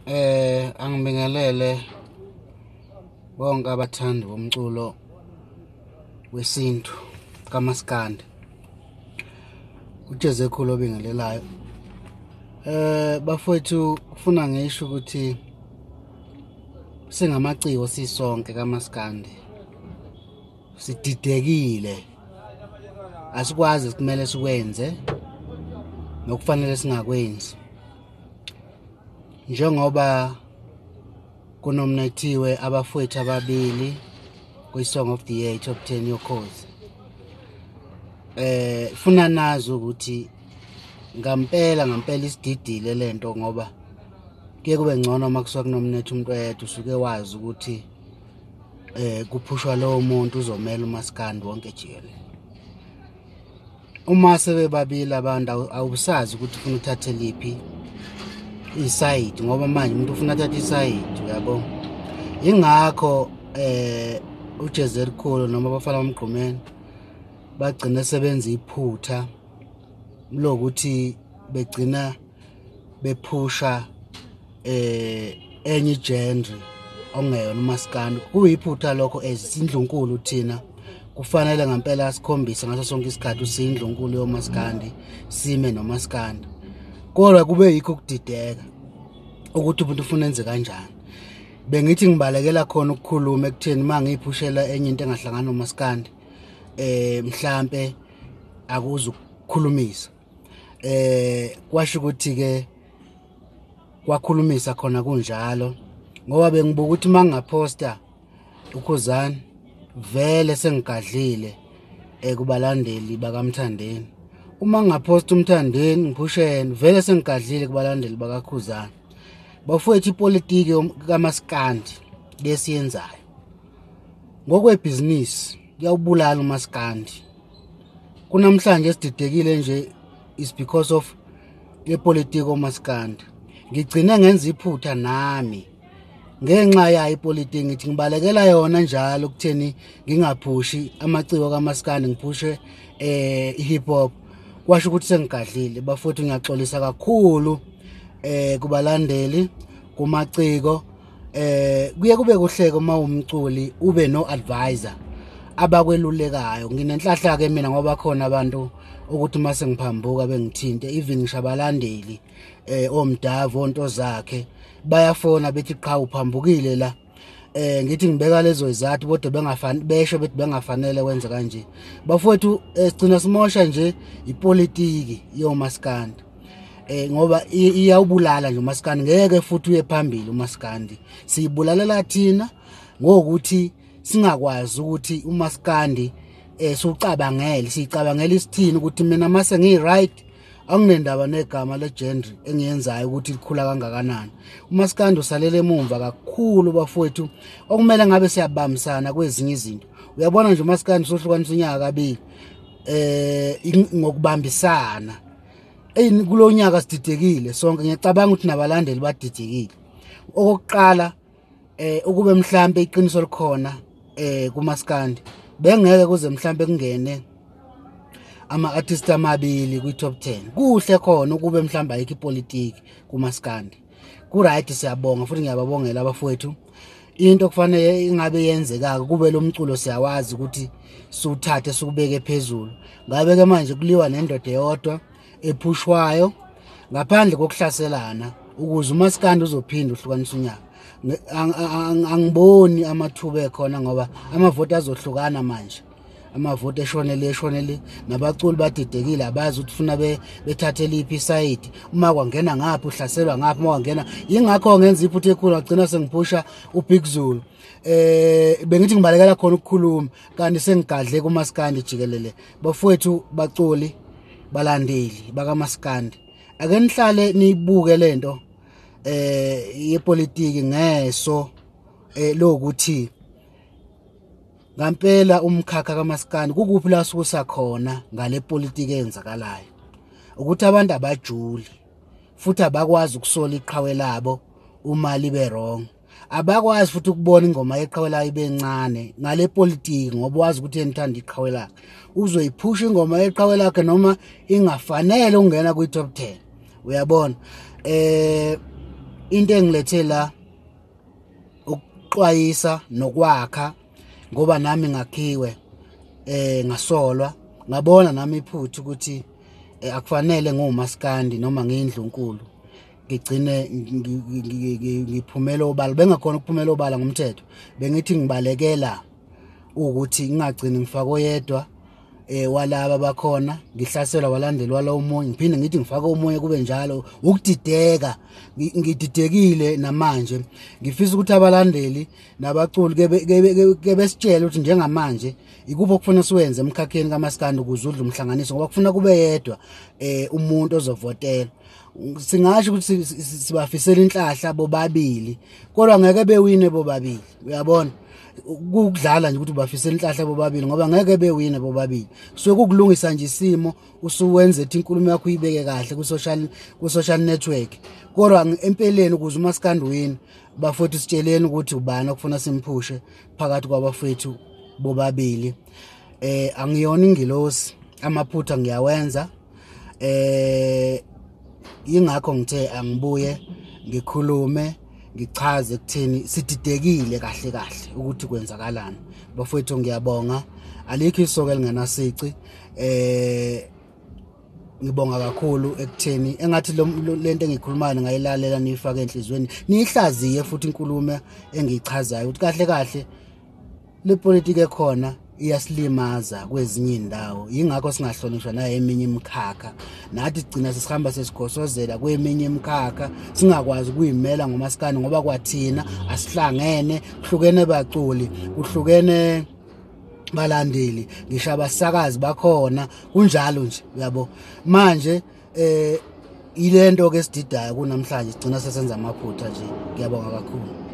Angibingelele bonke abathandi bomculo wesintu kaMaskandi. UJezekhulu obingelelayo. Bafowethu, kufuna ngisho ukuthi singamaciko sisonke kaMaskandi sididekile, asikwazi kumele sikwenze nokufanele singakwenzi, njengoba kunomnethiwe abafowethu ababili kwi-Song of the Year Top 10 yoKhozi. Funa nazi ukuthi ngampela ngampela isididile lento, ngoba kuye kube ngcono uma kusuka kunomnethe umuntu oyedwa, usuke wazi ukuthi kuphushwa lowo muntu uzomela umaskandi wonke jikelele. Uma sebebabili abantu awusazi ukuthi ufuna uthathe liphi isayidi, ngoba manje umuntu ufuna athathe isayidi, uyabo. Ingakho uJezekhulu noma abafana bomgqumeni bagcina sebenza iphutha lokuthi begcina bephusha enye genre ongeyona umaskandi. Kuyiphutha lokho as indlunkulu thina kufanele ngempela sikhombise ngaso sonke isikhathi usindlunkulu yomaskandi, sime nomaskandi. Kodwa kube yikho ukudideka ukuthi umuntu ufuna enze kanjani. Bengithi ngibalekela khona ukukhuluma ekutheni uma ngiyiphushela enye into engahlangana nomaskandi mhlambe akuze ukukhulumisa. Kwasho ukuthi ke kwakhulumisa khona kunjalo, ngoba bengibuka ukuthi mangaphosta uKhuzani vele sengigadlile kubalandeli bakaMthandeni, uma ngingaphosta uMthandeni ngiphusheni vele sengigadlile kubalandeli bakaKhuzani. Bafowethu, ipolitiki kaMaskandi lesiyenzayo ngokwebhizinisi kuyawubulala umaskandi. Kunamhlanje sididekile nje is because of yepolitiki omaskandi. Ngigcine ngenza iphutha nami ngenxa yayo ipolitiki, ngithi ngibalekela yona njalo ukutheni ngingaphushi amaciko kaMaskandi, ngiphushe i-hip hop. Kwasho ukuthi sengigadlile. Bafowethu, ngiyaxolisa kakhulu kubalandeli, kumaciko. Kuye kube kuhleke uma umculi ube no advisor abakwelulekayo. Nginenhlahla ke mina ngoba khona abantu ukuthi mase ngiphambuka bengithinte, even ngisho abalandeli omdavu onto zakhe bayafona bethi qha uphambukile la. Ngithi ngibeka lezo izathu bodwa bengafani besho bethi bengafanele kwenze kanje. Bafowethu, sigcina simosha nje ipolitiki yomaskandi, ngoba iyawubulala nje umaskandi, ngeke futhi uye phambili umaskandi. Siyibulalela thina ngokuthi singakwazi ukuthi umaskandi siwucabangele, siyicabangela isithini ukuthi mina mase ngiyi-right anginendaba negama le-genre engiyenzayo ukuthi likhula kangakanani. Umaskandi usalele emumva kakhulu bafowethu, okumele ngabe siyabambisana kwezinye izinto. Uyabona nje umaskandi usohlukanisa unyaka kabili ngokubambisana. Kulo nyaka sididekile sonke, ngiyacabanga ukuthi nabalandeli badidekile. Okokuqala ukube mhlambe iqiniso likhona kumaskandi, bengeke kuze mhlambe kungene ama-artist amabili kwi-top 10. Kuhle khona ukube mhlambe ayikho ipolitiki kumaskandi, ku-right, siyabonga futhi ngiyababongela abafowethu. Into kufanele ingabe yenzeka kube lo mculo siyawazi ukuthi siwuthathe sikubeke phezulu. Ngabe ke manje kuliwa nendoda eyodwa ephushwayo ngaphandle kokuhlaselana, ukuze umaskandi uzophinda uhlukanisa unyaka. Angiboni amathuba ekhona ngoba amavoti azohlukana manje, amavoti eshonele eshonele, nabaculi badidekile, abazi ukuthi ufuna bethathe liphi isayidi. Uma kwangena ngapha uhlaselwa ngapha, uma kwangena. Yingakho ngenza iphutha ekhulu ngagcina sengiphusha uBig Zulu. Bengithi ngibalekela khona ukukhuluma kanti sengigadle kumaskandi jikelele. Bafowethu, baculi, balandeli bakaMaskandi, ake nihlale niyibuke lento yepolitiki ngeso lokuthi ngampela umkhakha kaMaskandi kukuphi la sukusa khona ngale politiki eyenzakalayo, ukuthi abantu abajuli futhi abakwazi ukusola iqhawe labo uma libe wrong, abakwazi futhi ukubona ingoma yeqhawe layo ibe ncane ngale politiki, ngoba wazi ukuthi enithanda iqhawe lakhe uzoyiphusha ingoma yeqhawe lakhe noma ingafanele ukungena kwi-top 10. Uyabona Into engilethe la ukuxwayisa nokwakha, ngoba nami ngakhiwe ngasolwa, ngabona nami iphutha ukuthi akufanele ngumaskandi noma ngiyindlunkulu ngigcine ngiphumela obala. Bengakhona ukuphumela obala ngomthetho, bengithi ngibalekela ukuthi ngingagcini ngifake oyedwa walaba bakhona, ngihlaselwa walandelwa lo omunye, ngiphinde ngithi ngifake omunye, kube njalo. Ukudideka, ngididekile namanje. Ngifisa ukuthi abalandeli nabaculi ke besitshele ukuthi njengamanje ikuphi okufuna siwenze emkhakheni kaMaskandi ukuze udle umhlanganiso, ngoba kufuna kube yedwa umuntu ozovotela. Singasho ukuthi sibafisela inhlahla bobabili, kodwa ngeke bewine bobabili. Uyabona, ukudlala nje ukuthi ubafisela inhlahla bobabili, ngoba ngeke bewine bobabili. Kusuke kukulungisa nje isimo, usuwenze ethi inkulumo yakho uyibeke kahle ku social network, kodwa empeleni ukuze uMaskandi win, bafowethu, sitsheleni ukuthi ubani okufuna simphushe phakathi kwabafowethu bobabili. Angiyona ingilosi, amaphutha ngiyawenza, ingakho ngithe angibuye ngikhulume, ngichaze kuthini sididekile kahle kahle ukuthi kwenzakalani. Bafowethu, ngiyabonga. Alikho isoka elingenasici. Ngibonga kakhulu ekutheni engathi lento engikhulumayo ngayilalela, niyifake enhliziyweni, niyihlaziye futhi inkulumo engiyichazayo ukuthi kahle kahle le politiki ekhona iyasilimaza kwezinye indawo. Yingakho singahlonishwa nayo eminye imikhakha. Nathi sigcina sesihamba sesigosozela kweminye imikhakha, singakwazi ukuyimela ngomaskandi, ngoba kwathina asihlangene, kuhlukene baculi, kuhlukene balandeli, ngisho abasakazi bakhona kunjalo nje, uyabo. Manje ilento ke esididayo kunamhlanje, sigcina sesenza amaphutha nje. Ngiyabonga kakhulu.